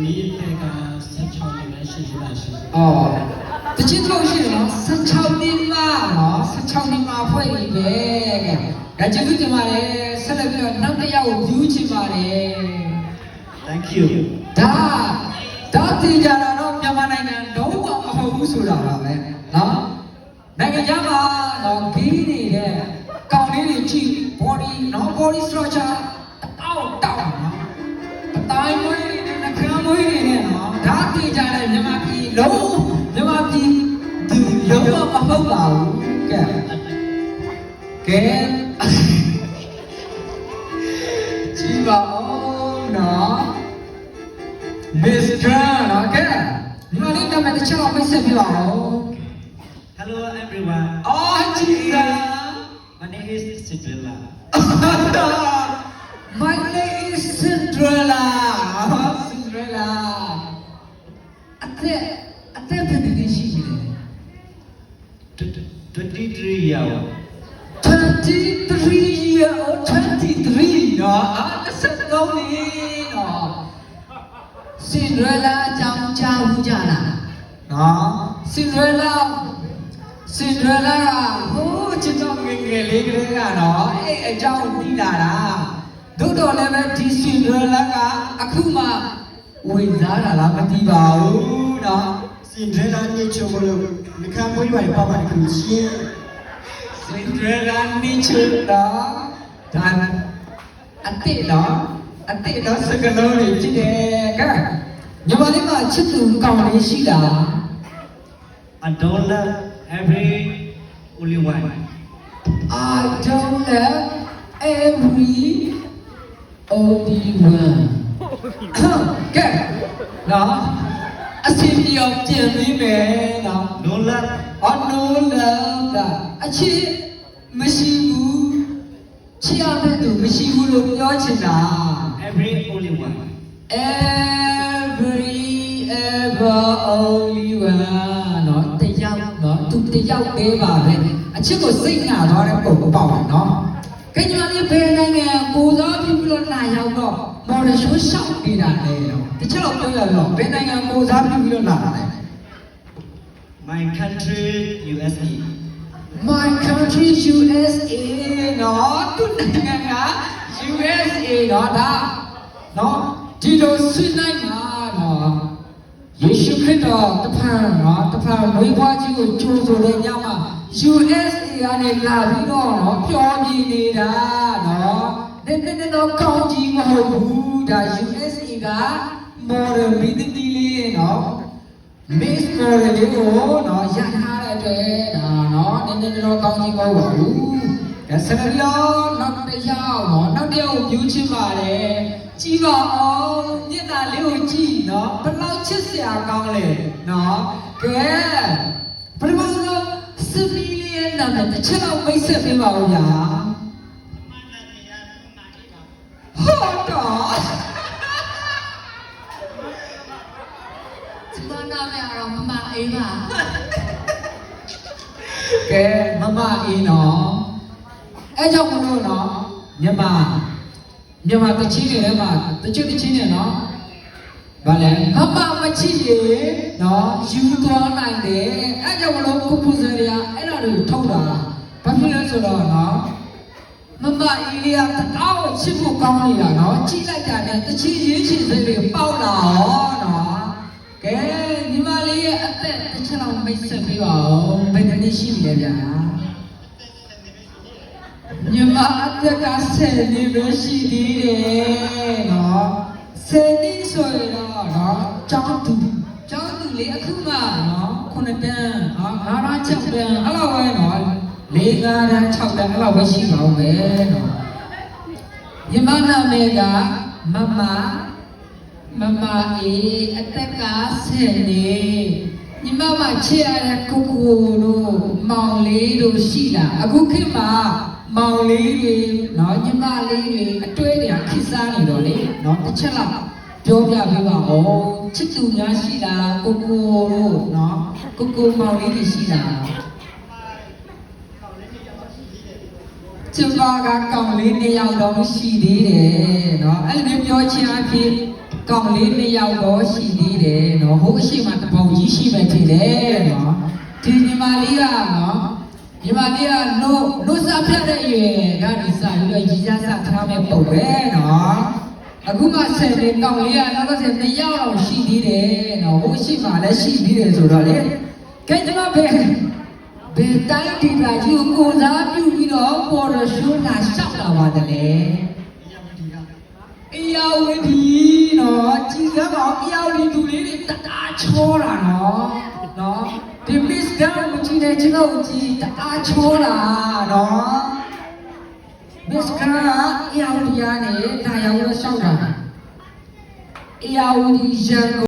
မ့ၢ်တဲက ဆယ့်ခြောက်နှစ်ပဲ ရှိသေးပါရှင်။ တကယ့်လို့ရှိရင်နော် ဆယ့်ခြောက်နှစ်မှနော် ဆယ့်ခြောက်နှစ်မှအဖွဲ့တွေပဲ ကဲ ဒါကျေးဇူးတင်ပါတယ် ဆက်လက်ပြီးတော့နောက်တစ်ယောက်ကိုယူချင်ပါတယ် Thank you ဒါဒါသေချာတာတော့မြန်မာနိုင်ငံလုံးဝမဟုတ်ဘူးဆိုတာပါပဲနော် နိုင်ငံခြားမှာနော် gay တွေနဲ့ ကောင်လေးတွေကြည့် body နော် body structure တအောက်တောက်နော် ပတိုင်းမွေးတွေနဲ့ နှာခမ်းမွေးတွေနဲ့နော် ဒါသေချာတယ် မြန်မာပြည်လုံး မြန်မာပြည်သူလုံးဝမဟုတ်ပါဘူး ကဲ ကဲ ကြည့်ပါဦးနော် Miss Trump နော် ကဲ ညီမလေး နာမည်တစ်ချက်လောက်မိတ်ဆက်ပေးပါဦး Hello everyone. Oh, Jesus. My name is Cinderella. My name is Cinderella. Cinderella. အသက်အသက်ဘယ်နှစ်နှစ်ရှိပြီလဲ Tw- twenty-three year old. Twenty-three year old, twenty-three နော် အာ တစ်ဆယ့်သုံးနှစ်နော် Cinderella အကြောင်းကြားဘူးကြလားနော် Cinderella Cinderella ကဟိုးကျွန်တော်ငယ်ငယ်လေးကတည်းကနော်အဲ့အကြောင်းသိလာတာသို့တော်လည်းပဲဒီ Cinderella ကအခုမှဝင်စားတာလားမသိပါဘူးနော် Cinderella နှစ်ချို့လို့နှခမ်းမွေးပါရပါပါတခုချင်း Cinderella နှစ်ချို့တော့ဒါ အသစ်နော် အသစ်နော် စကလုံးတွေဖြစ်တယ် ကဲ ညီမလေးမှာချစ်သူကောင်လေးရှိလား I don't love every only one. I don't love every only one. ကဲ နော် အဆင်ပြေအောင်ပြန်ပေးမယ်နော် No love. Oh, no love လား အချစ်မရှိဘူး ချစ်ရမယ့်သူမရှိဘူးလို့ပြောချင်တာ Every only one. Every ever only one နော် တစ်ယောက်နော် သူတစ်ယောက်တည်းပါပဲ အချစ်ကိုစိတ်နာသွားတဲ့ပုံပေါက်တယ်နော် ကဲ ညီမလေး ဘယ်နိုင်ငံကိုယ်စားပြုပြီးတော့လာရောက်တော့ မော်တော်ရှိုးလျှောက်နေတာလဲနော် တစ်ချက်တော့ပြောရအောင် ဘယ်နိုင်ငံကိုယ်စားပြုပြီးတော့လာတာလဲ My country, U S A. My country, U S A နော် သူ့နိုင်ငံက U S A နော် ဒါနော် ဒီလိုဆွေးနွေးမှာနော် ယေရှုခရစ်တော်တဖန်နော် တဖန်မွေးဖွားခြင်းကိုကြိုဆိုတဲ့ညမှာ U S A ကနေလာပြီးတော့နော် ဖျော်ဖြေနေတာနော် နည်းနည်းတော့ကောင်းကြီးမဟုတ်ဘူး ဒါ U S A က model မင်းသမီးလေးနော် Miss Model လေးကိုနော် ရထားတဲ့အတွက်ဒါနော် နည်းနည်းတော့ကောင်းကြီးမဟုတ်ပါဘူး။ ကဲ ဆက်လက်ပြီးတော့ နောက်တစ်ယောက်နော် နောက်တစ်ယောက်ကိုယူချင်ပါတယ်။ ကြည့်ပါဦး မျက်နှာလေးကိုကြည့်နော် ဘယ်လောက်ချစ်စရာကောင်းလဲနော်။ ကဲ ပထမဆုံး စပီးလေးရဲ့နာမည်တစ်ချက်လောက်မိတ်ဆက်ပေးပါဦးဗျာ။ ဟုတ်တော့ ကျမနာမည်ကတော့မမအေးပါကဲမမအေးနော်အဲကြောင့်မလို့နော်မြန်မာမြန်မာတချင်းတွေထဲမှာတချို့တချင်းတွေနော်ဘာလဲမမမချစ်ရင်နော်ယူသွားနိုင်တယ်အဲကြောင့်မလို့ကိုပူဇော်တွေကအဲ့ဒါတွေထုတ်တာဘာဖြစ်လဲဆိုတော့နော် မမအီလီယာတအားကိုချစ်ဖို့ကောင်းနေတာနော်ကြည့်လိုက်တာနဲ့တချင်းရေးချင်စိတ်တွေပေါက်လာအောင်နော်ကဲညီမလေးရဲ့အသက်တစ်ချက်လောက်မိတ်ဆက်ပေးပါဦးဘယ်နှစ်နှစ်ရှိပြီလဲဗျာညီမအသက်ကဆယ်နှစ်ပဲရှိသေးတယ်နော်ဆယ်နှစ်ဆိုရင်တော့နော်ကျောင်းသူကျောင်းသူလေးအခုမှနော်ခုနှစ်တန်းနော်ငါးတန်းခြောက်တန်းအဲ့လောက်ပဲနော်လေးငါးတန်းခြောက်တန်းအဲ့လောက်ပဲရှိပါဦးမယ်နော်ညီမနာမည်ကမမမမအေးအသက်ကဆယ်နှစ်ညီမမှာချစ်ရတဲ့ကိုကိုတို့မောင်လေးတို့ရှိလားအခုခေတ်မှာမောင်လေးတွေနော်ညီမလေးတွေအတွဲနေတာခေတ်စားနေတော့လေနော်တစ်ချက်လောက်ပြောပြပေးပါဦးချစ်သူများရှိလားကိုကိုတို့နော်ကိုကိုမောင်လေးတွေရှိလားကျမကကောင်လေးနှစ်ယောက်တော့ရှိသေးတယ်နော်အဲ့လိုမျိုးပြောခြင်းအဖြစ် ကောင်လေးနှစ်ယောက်တော့ရှိသေးတယ်နော်။ ဟိုးအရှေ့မှာတစ်ပုံကြီးရှိမယ်ထင်တယ်နော်။ ဒီညီမလေးကနော် ညီမလေးက နှုတ် နှုတ်ဆက်ပြတဲ့ အရွယ်ကနေစပြီးတော့ ရည်စစထားမဲ့ပုံပဲနော်။ အခုမှဆယ်နှစ် ကောင်လေးက နောက်ထပ်နှစ်ယောက်တောင်ရှိသေးတယ်နော်။ ဟိုးအရှေ့မှာလည်းရှိသေးတယ်ဆိုတော့လေ။ ကဲ ကျွန်တော်ဘယ် ဘယ်တိုင်းဒေသကြီးကိုကိုယ်စားပြုပြီးတော့ ပေါ်တော်ရှိုးလာလျှောက်လာပါသလဲ။ ဧရာဝတီနော်။ ကြည့်စမ်းပါဦး ဧရာဝတီသူလေးတွေ တအားချောတာနော်။ နော် ဒီ Miss Gun ကိုကြည့်တယ် ကျွန်တော်ကိုကြည့် တအားချောတာနော်။ Miss Gun က ဧရာဝတီကနေ လာရောက်လျှောက်တာ။ ဧရာဝတီ ရန်ကုန်